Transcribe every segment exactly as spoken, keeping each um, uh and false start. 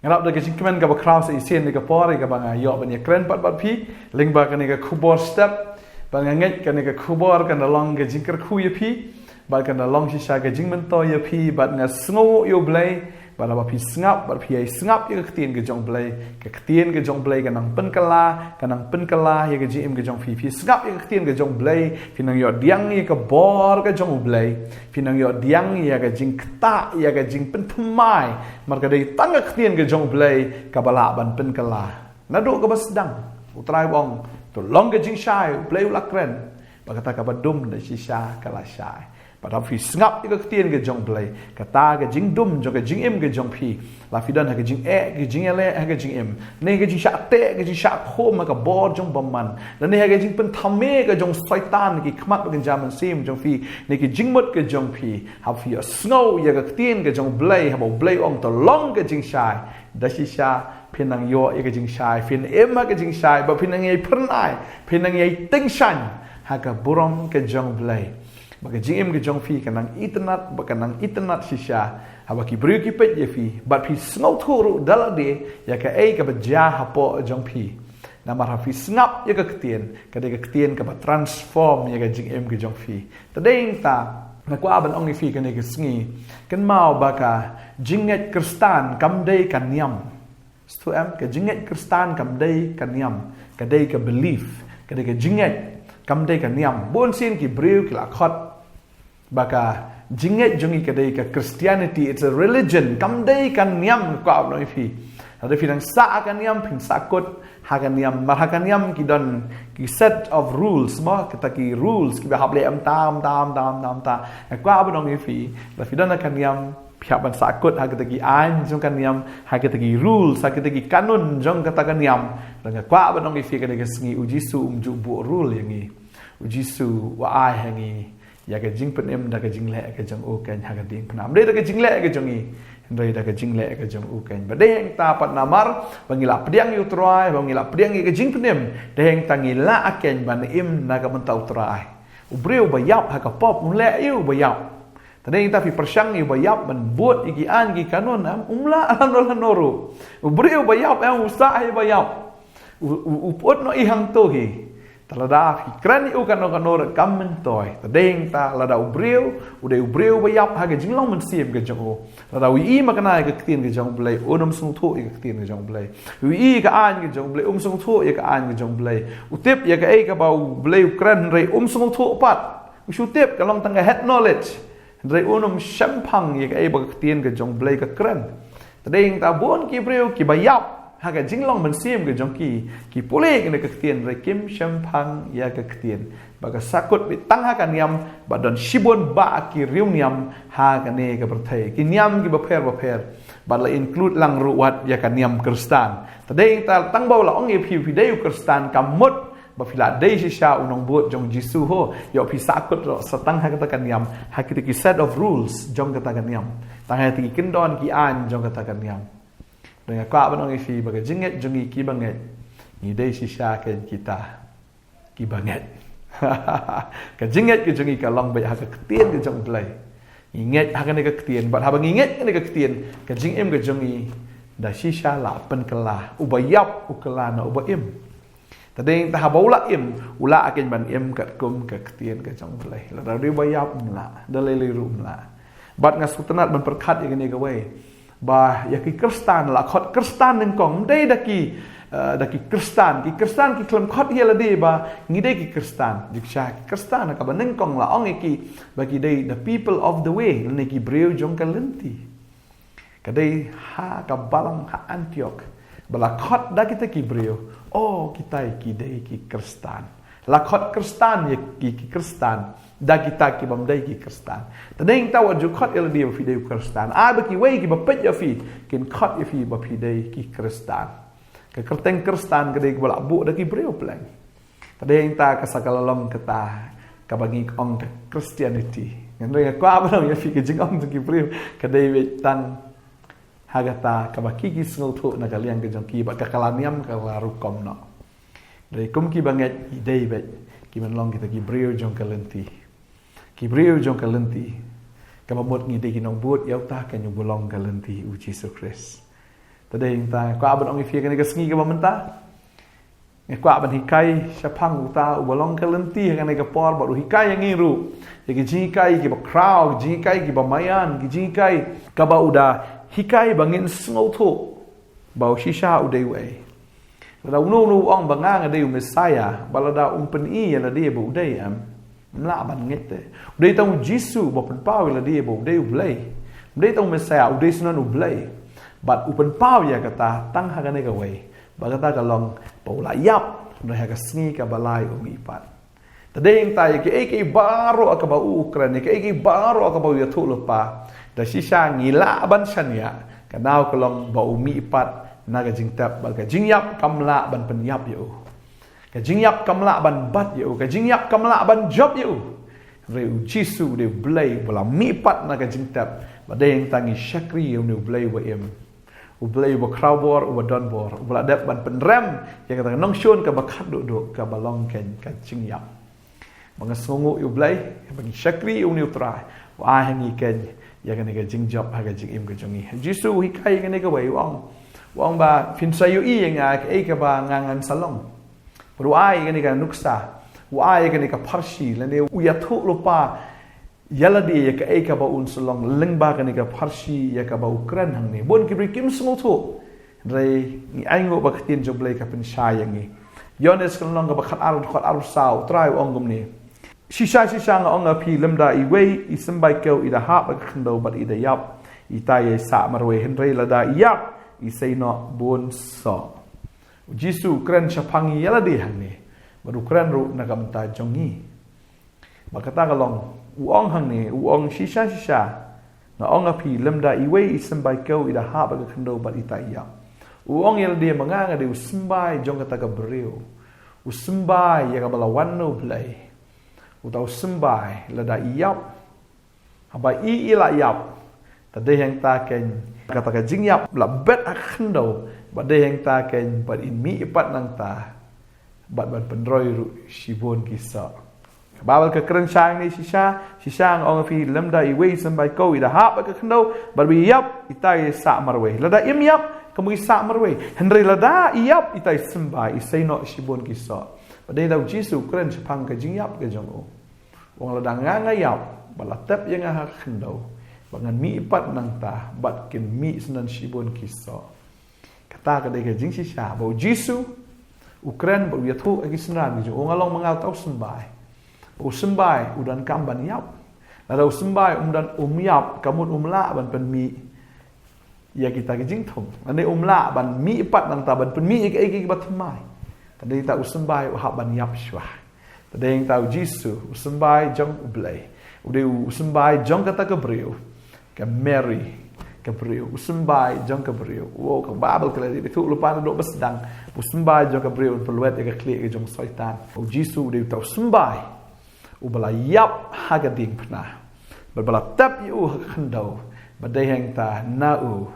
Ngarap da ka jingkmen kaba khraw sa shisien da ka por kaba nga ïoh ban ïakren pat bad phi lyngba kane ka khubor step. Ba nga ngeit kane ka khubor kan da long ka jingkyrkhu ïa phi, bad kan da long shisha ka jingmyntoi ïa phi, bad nga sngew ïa U Blei ba lada phi sngap, bad phi ïai sngap ïa ka ktien ka jong U Blei, ka ktien ka jong U Blei ka nang pynkylla, ka nang pynkylla ïa ka jingim ka jong phi. Phi sngap ïa ka ktien ka jong U Blei, phi nang ïoh pdiang ïa ka bor ka jong U Blei, phi nang ïoh pdiang ïa ka jingktah, ïa ka jingpynthymmai. Namar ka dei tang ka ktien ka jong U Blei kaba lah ban pynkylla. Naduh kaba sdang, U Trai u ong, to long ka jingshai, U Blei u la kren. Bad kata kaba dum da shisha ka la shai. Bad haba phi sngap ïa ka ktien ka jong U Blei, kata ka jingdum jong ka jingim ka jong phi, lada phi don ha ka jingeh, ka jingïaleh ha ka jingim, ne ka jingshah teh, ka jingshah khum ha ka bor jong bymman, lane ha ka jingpynthame ka jong Soitan, ki khmat bad kynja mynsiem jong phi, ne ki jingmut ka jong phi, haba phi ïohsngew ïa ka ktien ka jong U Blei, haba U Blei u ong to long ka jingshai, da shisha phin nang ïoh ïa ka jingshai, phin im ha ka jingshai, bad phin nang ïai phyrnai, phin nang ïai tyngshaiñ ha ka burom ka jong U Blei. Ba ka jingim ka jong phi ka nang itynnad, bad ka nang itynnad shisha haba ki briew ki peit ïa phi, bad phi sngewthuh ruh da lade ïa kaei kaba jia hapoh jong phi. Namar haba phi sngap ïa ka ktien, ka dei ka ktien kaba transform ïa ka jingim ka jong phi. Te dei nangta, nga kwah ban ong ïa phi kane ka sngi, kynmaw ba ka jingngeit Khristan kam dei ka niam. Sngewthuh em, ka jingngeit Khristan kam dei ka niam, ka dei ka belief, ka dei ka jingngeit, kam dei ka niam. Bun sien ki briew ki la khot ba ka jingngeit jong ngi ka dei ka Christianity, it's a religion, kam dei ka niam, nga kwah ban ong ïa phi. Lada phi dang sah ha ka niam, phin sahkut ha ka niam, namar ha ka niam ki don ki set of rules, mo, kita ki rules kiba hap leh mynta, mynta, mynta, mynta, mynta. Nga kwah ban ong ïa phi, lada phi don ha ka niam, phi hap ban sahkut ha kita ki aiñ jong ka niam, ha kita ki rules, ha kita ki kanun jong kata ka niam. Te nga kwah ban ong ïa phi kane ka sngi, U Jisu um ju buh rule ïa ngi. U Jisu u ai ha ngi ïa ka jingpynim da ka jingleh ka jong u keiñ ha ka diengphna. Ym dei da ka jingleh ka jong ngi, hynrei da ka jingleh ka jong u keiñ. Bad dei hangta pat namar ba ngi la pdiang ïa U Trai, ba ngi la pdiang ïa ka jingpynim, dei hangta ngi lah keiñ ban im na ka bynta U Trai. U briew ba ïap ha ka pop, um leh aïu ba ïap? Te dei hangta phi pyrshang ïa u ba ïap ban bud ïa ki aiñ ki kanun, em, um lah lano lano ruh. U briew ba ïap, em, u sah hi ba ïap. U, u, u pyut noh i hangto hi. Te lada phi kren ïa u kano kano ruh kam myntoi. Te dei hangta lada u briew u dei u briew ba ïap ha ka jinglong mynsiem ka jong u, lada u ïohi makna ïa ka ktien ka jong U Blei, un ym sngewthuh ïa ka ktien ka jong U Blei. U ïohi ïa ka aiñ ka jong U Blei, um sngewthuh ïa ka aiñ ka jong U Blei. U tip ïa kaei kaba U Blei u kren, hynrei um sngewthuh pat. U shu tip, ka long tang ka head knowledge. Hynrei un ym shemphang ïa kaei ba ka ktien ka jong U Blei ka kren. Te dei hangta bun ki briew kiba ïap ha ka jinglong mynsiem ka jong ki, ki pule ïa kane ka ktien, hynrei kim shemphang ïa ka ktien. Ba ka sahkut beit tang ha ka niam, ba don shibun bah ki riewniam ha kane ka pyrthei, ki niam kiba pher bapher. Bad la include lang ruh wat ïa ka niam Khristan. Te dei hangta tang ba u la ong ïa phi, phi dei u Khristan, kam mut ba phi la dei shisha u nongbud jong U Jisu ho. Ïoh phi sahkut ruh sa tang ha kata ka niam, ha kita ki set of rules jong kata ka niam, tang ha kita ki kyndon ki aiñ jong kata ka niam. Te nga kwah ban ong ïa phi ba ka jingngeit jong ngi kiba ngeit, ngi dei shisha keiñ kita kiba ngeit. Ka jingngeit ka jong ngi ka long beit ha ka ktien ka jong U Blei. Ngi ngeit ha kane ka ktien, bad haba ngi ngeit kane ka ktien, ka jingim ka jong ngi da shisha la pynkylla. U ba ïap u kylla na u ba im. Te dei hangta haba u la im, u lah keiñ ban im katkum ka ktien ka jong U Blei. Lada u dei u ba ïap, um lah, da lei lei ruh um lah. Bad nga sngewtynnat ban pyrkhat ïa kane kawei, ba ïa ki Khristan, la khot Khristan nyngkong, ym dei da ki, eh, da ki Khristan. Ki Khristan ki khlem khot ïa lade ba ngi dei ki Khristan. Jingshisha ki Khristan kaba nyngkong la ong ïa ki ba ki dei the people of the way, lane ki briew jong ka lynti. Ka dei ha ka balang ha Antiok ba la khot da kita ki briew, o, kita ki dei ki Khristan. La khot Khristan ïa ki, ki Khristan da kita ki bym dei ki Khristan. Te dei hangta wat ju khot ïa lade ba phi dei u Khristan. Ai ba kiwei kiba peit ïa phi kin khot ïa phi ba phi dei ki Khristan. Ka kyrteng Khristan ka dei kaba la buh da ki briew pleng. Te dei hangta ka sa ka la long kata kaba ngi ong ka Christianity. Hynrei nga kwah ban ong ïa phi, ka jingong jong ki briew ka dei beit tang ha kata kaba ki, ki sngewthuh na ka liang ka jong ki, bad ka kylla niam ka la rukom noh. Dei kum kiba ngeit ngi dei beit, ki ban long kita ki briew jong ka lynti. Ki briew jong ka lynti. Kaba mut ngi dei ki nongbud ïa uta keiñ uba long ka lynti, U Jisu Khrist. Te dei hangta nga kwah ban ong ïa phi kane ka sngi kaba mynta, nga kwah ban hikai shaphang uta uba long ka lynti ha kane ka por bad u hikai ïa ngi ruh ïa ki jinghikai kiba khraw, ki jinghikai kiba maïan, ki jinghikai kaba u da hikai ba ngin sngewthuh ba u shisha u dei uei. Lada uno uno u ong ba nga nga dei u Messaïah, bad lada um pyni ïa lade ba u dei, em, ym lah ban ngeit te. U dei tang u Jisu uba pynpaw ïa lade ba u dei u Blei. Um dei tang u Messaïah, u dei shisha u Blei. Bad u pynpaw ïa kata tang ha kane kawei, ba kata ka long ba u la ïap, hynrei ha ka sngi kaba lai u mihpat. Te dei hangta ïa kaei kaei baroh kaba u u kren, ïa kaei kaei baroh kaba u ïathuhlypa, da shisha ngi lah ban shaniah, ka daw ka long ba u mihpat na ka jingtep, bad ka jingïap kam lah ban pynïap ïa u. Ka jingïap kam lah ban bat ïa u, ka jingïap kam lah ban jop ïa u. Hynrei u Jisu u dei u Blei uba la mihpat na ka jingtep, bad dei hangta ngi shakri ïa une u Blei uba im, u Blei uba khraw bor, uba don bor, uba la dep ban pynrem ïa kata ka nongshun kaba khatduh duh kaba long keiñ ka jingïap. Ba nga sngewnguh ïa u Blei, ba ngi shakri ïa une u Trai, u ai ha ngi keiñ ïa kane ka jingjop ha ka jingim ka jong ngi. Jisu u hikai ïa kane kawei, u ong, u ong ba phin sa ïohi ïa nga kaei kaba nga ngan sa long. Bad u ai ïa kane ka nuksa, u ai ïa kane ka pharshi, lane u ïathuhlypa ïa lade ïa kaei kaba un sa long lyngba kane ka pharshi ïa kaba u kren hangne. Bun ki briew kim sngewthuh. Hynrei ngi ainguh ba ka ktien jong u Blei ka pynshai ïa ngi. Ïoannis ka lynnong kaba khatar, dkhot arphew saw, u Trai u ong kumne: Shisha shisha nga ong ïa phi, lymda iwei i symbai kew i da hap ha ka khyndew bad i da ïap, itai i sah marwei, hynrei lada i ïap i sei noh bun soh. U Jisu u kren shaphang ïa lade hangne, bad u kren ruh na ka bynta jong ngi. Bad kata ka long, u ong hangne, u ong: Shisha shisha nga ong ïa phi, lymda iwei i symbai kew i da hap ha ka khyndew bad itai i ïap. U ong ïa lade ba nga nga dei u symbai jong kata ka briew. U symbai ïa kaba la wan na u Blei. Uta u symbai lada i ïap, haba i i la ïap, te dei hangta keiñ kata ka jingïap la bet ha ka khyndew, bad dei hangta keiñ bad in mihpat nangta, bad ban pynroi ruh shibun ki soh. Ka Baibl ka kren shai hangne: Shisha shisha nga ong ïa phi, lymda iwei i symbai kew i da hap ha ka khyndew bad ba i ïap, itai i sah marwei. Lada im ïap, ka mut i sah marwei. Hynrei lada i ïap, itai i symbai, i sei noh shibun ki soh. Bad dei hangta u Jisu u kren shaphang ka jingïap ka jong u. U ong lada nga nga ïap, bad la tep ïa nga ha ka khyndew, bad ngan mihpat nangta, bad kin mih syndon shibun ki soh. Kata ka dei ka jingshisha ba u Jisu u kren bad u ïathuh ha ki synran ki jong u. U ong, nga long ma nga uta u symbai. Ba u symbai u donkam ban ïap. Lada u symbai um don, um ïap, ka mut um lah ban pynmih ïa kita ki jingthung. Lane um lah ban mihpat nangta ban pynmih ïa kiei kiei kiba thymmai. Te dei hangta u symbai u hap ban ïap shuwa. Te dei hangta u Jisu, u symbai jong u Blei. U dei u symbai jong kata ka briew. Ka Mary ka briew, u symbai jong ka briew. Wow, ka Baibl ka la ïathuhlypa naduh ba sdang. U symbai jong ka briew un pynlwet ïa ka khlieh ka jong u Soitan. U Jisu u dei uta u symbai uba la ïap ha ka diengphna. Bad ba la tep ïa u ha ka khyndew. Bad dei hangta na u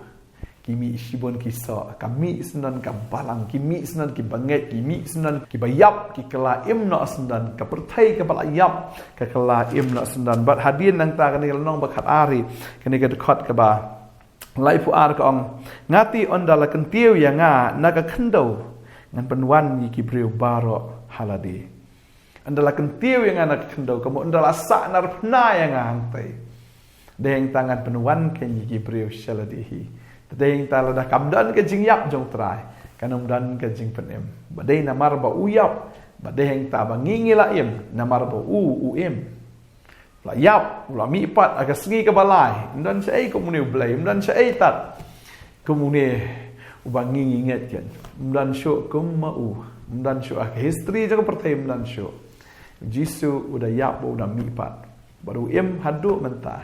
ki mih shibun ki soh, ka mih syndon ka balang, ki mih syndon ki bangeit, ki mih syndon kiba ïap, ki kylla im noh syndon, ka pyrthei kaba la ïap ka kylla im noh syndon. Bad hadien nangta kane ka lynnong ba khatar, kane ka dkhot kaba laiphew ar ka ong: Nga te, ynda la kyntiew ïa nga na ka khyndew, ngan pynwan ïa ki briew baroh ha lade. Ynda la kyntiew ïa nga na ka khyndew, ka mut ynda la sahnarphna ïa nga hangtei, dei hangta ngan pynwan keiñ ïa ki briew sha lade hi. Te dei hangta lada kam don ka jingïap jong u Trai, kan ym don ka jingpynim. Ba dei namar ba u ïap, ba dei hangta ba ngi ngi la im, namar ba u u im. La ïap, u la mihpat ha ka sngi kaba lai. Ym don shaei kum une u Blei, ym don shaei tat kum une uba ngi ngi ngeit keiñ. Ym don shuh kum ma u. Ym don shuh ha ka history jong ka pyrthei, ym don shuh. U Jisu u da ïap, u da mihpat. Bad u im haduh mynta.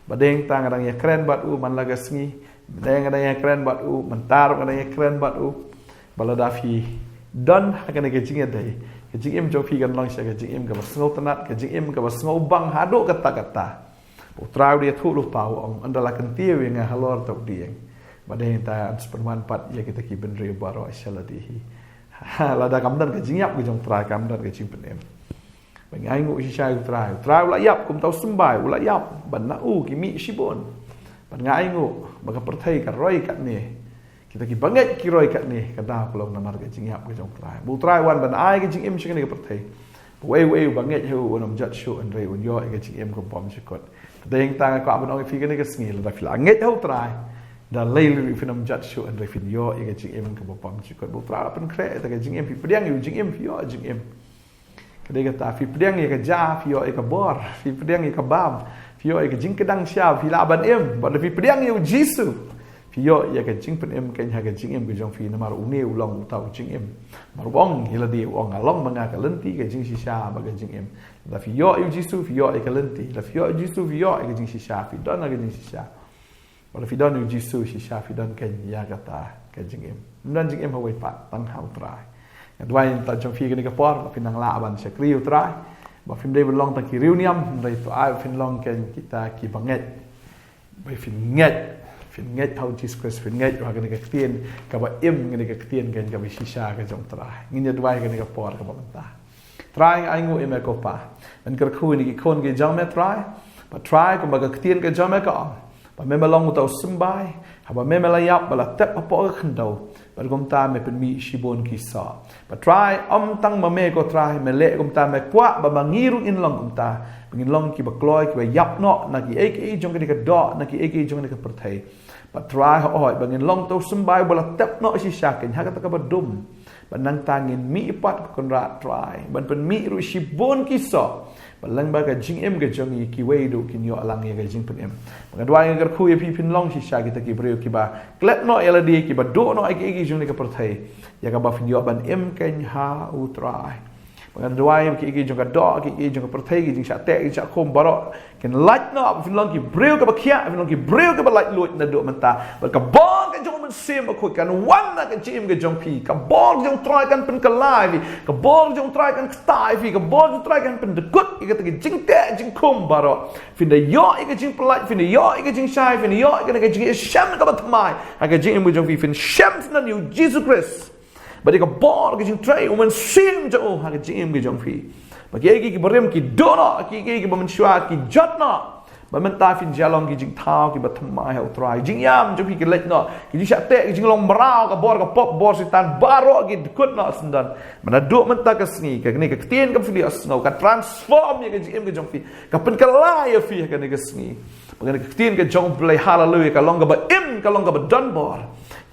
Bad dei hangta nga dang ïakren bad u man la ka sngi. Bad dei nga dang ïakren bad u mynta ruh, nga dang ïakren bad u. Ba lada phi don ha kane ka jingïadei, ka jingim jong phi kan long shisha ka jingim kaba sngewtynnat, ka jingim kaba sngewbang haduh katta katta. U Trai u da ïathuhlypa, u ong, ynda la kyntiew ïa nga halor uta u dieng, ba dei hangta ngan sa pynwan pat ïa kita ki bynriew baroh sha lade hi. Ha, lada kam don ka jingïap ka jong u Trai, kam don ka jingpynim. Ba nga ainguh shisha ïa u Trai. U Trai u la ïap kum uta u symbai, u la ïap. Bad na u ki mih shibun. Bad nga ainguh ba ka pyrthei ka roi katne. Kita ki bangeit ki roi katne, ka daw ka long namar ka jingïap ka jong u Trai. Ba u Trai u wan ban ai ka jingim sha kane ka pyrthei. Ba uei uei uba ngeit ha u un ym jot shuh, hynrei un ïoh ïa ka jingim kaba bymjukut. Dei tang nga kwah ban ong ïa phi kane ka sngi, lada phi la ngeit ha u Trai, da lei lei ruh phin ym jot shuh, hynrei phin ïoh ïa ka jingim kaba bymjukut. Ba u Trai u la pynkhreh ïa ka jingim, phi pdiang ïa u jingim, phi ïoh jingim. Ka dei kata, phi pdiang ïa ka ja, phi ïoh ïa ka bor, phi pdiang ïa ka bam, phi ïoh ïa ka jingkdang sha, phi lah ban im. Bad lada phi pdiang ïa u Jisu, phi ïoh ïa ka jingpynim keiñ ha ka jingim ka jong phi, namar une u long uta u jingim. Namar u ong ïa lade, u ong, nga long ma nga ka lynti, ka jingshisha bad ka jingim. Lada phi ïoh ïa u Jisu, phi ïoh ïa ka lynti. Lada phi ïoh ïa u Jisu, phi ïoh ïa ka jingshisha, phi don ha ka jingshisha. Lada phi don ïa u Jisu shisha, phi don keiñ ïa kata ka jingim. Ym don jingim ha uwei pat, tang ha u Trai. Nga duwai na ka bynta jong phi kane ka por, ba phin nang lah ban shakri ïa u Trai. Ba phim dei ban long tang ki riewniam, hynrei to ai ba phin long keiñ kita ki bangeit. Ba phin ngeit, phin ngeit ha u Jisu Khrist, phin ngeit ha kane ka ktien kaba im, kane ka ktien keiñ kaba shisha ka jong u Trai. Ngin ïa duwai kane ka por kaba mynta. Trai, nga ainguh ïa me ko Pa ban kyrkhu ïa ki khun ki jong me, Trai. Ba Trai, kumba ka ktien ka jong me ka ong, ba me me long uta u symbai, haba me me la ïap bad la tep hapoh ka khyndew, bad kumta me pynmih shibun ki soh. Ba Trai, ym tang ma me ko Trai me leh kumta, me kwah ba ma ngi ruh ngin long kumta, ba ngin long kiba kloi, kiba ïap noh na kiei kiei jong kane ka doh, na kiei kiei jong kane ka pyrthei. Ba Trai, hooid, ba ngin long uta u symbai uba la tep noh shisha keiñ ha kata kaba dum. Ba nangta ngin mih pat, ko Kynrad Trai, ban pynmih ruh shibun ki soh. Ba lyngba ka jingim ka jong ngi, kiwei ruh kin ïoh lang ïa ka jingpynim. Ba nga duwai, nga kyrkhu ïa phi, phin long shisha kita ki briew kiba klet noh ïa lade, kiba duh noh ïa kiei kiei jong kane ka pyrthei, ïa kaba phin ïoh ban im keiñ ha u Trai. Ba nga duwai ba kiei kiei jong ka doh, kiei kiei jong ka pyrthei, ki jingshah teh, ki jingshah khum baroh kin lait noh, ba phin long ki briew kiba khiah, phin long ki briew kiba laitluid naduh mynta. Bad ka bor ka jong u Mynsiem Bakhuid kan wan na ka jingim ka jong phi. Ka bor ka jong u Trai kan pynkylla ïa phi. Ka bor ka jong u Trai kan ktah ïa phi. Ka bor ka jong u Trai kan pyndykut ïa kata ki jingteh jingkhum baroh. Phin da ïoh ïa ka jingpyllait, phin da ïoh ïa ka jingshai, phin da ïoh ïa ka jingïashem kaba thymmai ha ka jingim ka jong phi. Phin shem sngewbha ïa u Jisu Khrist. Bad ïa ka bor ka jingtrei u Mynsiem jong u ha ka jingim ka jong phi. Ba kiei kiei kiba rim ki duh noh, kiei kiei kiba mynshuwa ki jot noh. Ba mynta phin sa long ki jingthaw kiba thymmai ha u Trai. Jingïam jong phi ki leit noh, ki jingshah teh, ki jinglong mraw, ka bor ka pop, bor Soitan, baroh ki dkut noh syndon. Ba naduh mynta ka sngi, kane ka ktien kaba phi la ïohsngew kan transform ïa ka jingim ka jong phi, ka pynkylla ïa phi ha kane ka sngi. Ba kane ka ktien ka jong U Blei, haleluia, ka long kaba im, ka long kaba don bor.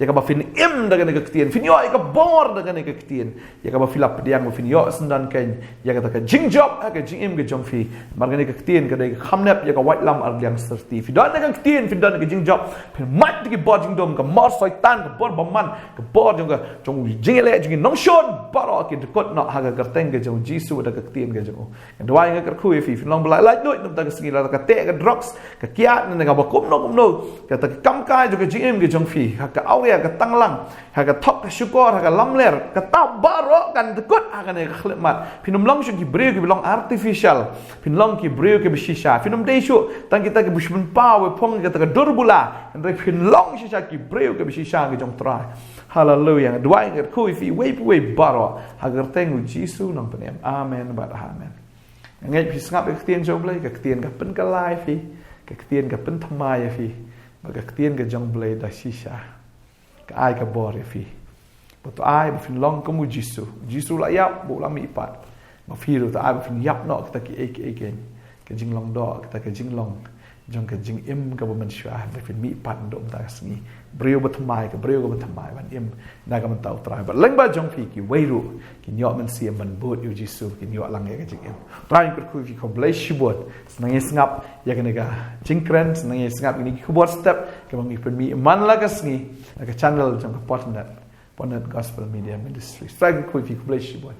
Ïa kaba phin im da kane ka ktien, phin ïoh ïa ka bor da kane ka ktien. Ïa kaba phi la pdiang ba phin ïoh syndon keiñ ïa kata ka jingjop ha ka jingim ka jong phi. Namar kane ka ktien ka dei ka kham nep ïa ka waitlam arliang syrti. Phi don da ka ktien, phi don da ka jingjop, phin mad da ki bor jingdum, ka bor Soitan, ka bor bymman, ka bor jong ka, jong u jingïaleh jong ki nongshun baroh ki dkut noh ha ka kyrteng ka jong u Jisu, da ka ktien ka jong u. Nga duwai, nga kyrkhu ïa phi, phin long ba la laitluid na ka bynta ka sngi, la ka teh ka drugs, ka kiad, ne kaba kumno kumno, kata ka kam kai jong ka jingim ka jong phi, ha ka awria, ka tanglang, ha ka thok ka shukor, ha ka lamler, kata baroh kan dkut ha kane ka khyllipmat. Phin ym long shuh ki briew kiba long artificial, phin long ki briew kiba shisha. Phin ym dei shuh tang kita kiba shu pynpaw, ba phong kata ka dur bula, hynrei phin long shisha ki briew kiba shisha ka jong U Trai. Haleluia. Nga duwai, nga kyrkhu ïa phi uwei pa uwei baroh ha ka kyrteng u Jisu u nongpynim. Amen bad amen. Nga ngeit phi sngap ïa ka ktien jong U Blei, ka ktien ka pynkylla ïa phi, ka ktien ka pynthymmai ïa phi. Ba ka ktien ka jong U Blei da shisha, ka ai ka bor ïa phi. Ba to ai ba phin long kum u Jisu. U Jisu u la ïap bad u la mih pat. Ba phi ruh to ai ba phin ïap noh kita kiei kiei, ka jinglong doh, kita ka jinglong jong ka jingim kaba mynshuwa, ba phin mih pat naduh mynta ka sngi briew ba thymmai, ka briew kaba thymmai ban im na ka bynta U Trai. Bad lyngba jong phi kiwei ruh kin ïoh mynsiem ban bud ïa u Jisu, kin ïoh lang ïa ka jingim. Trai, nga kyrkhu ïa phi, khublei shibun. Sa nang ïa sngap ïa kane ka jingkren, sa nang ïa sngap ïa kine ki khubor step kiba ngi pynmih man la ka sngi na ka channel jong ka Potnet, Potnet Gospel Media Ministry. Trai, nga kyrkhu ïa phi, khublei shibun.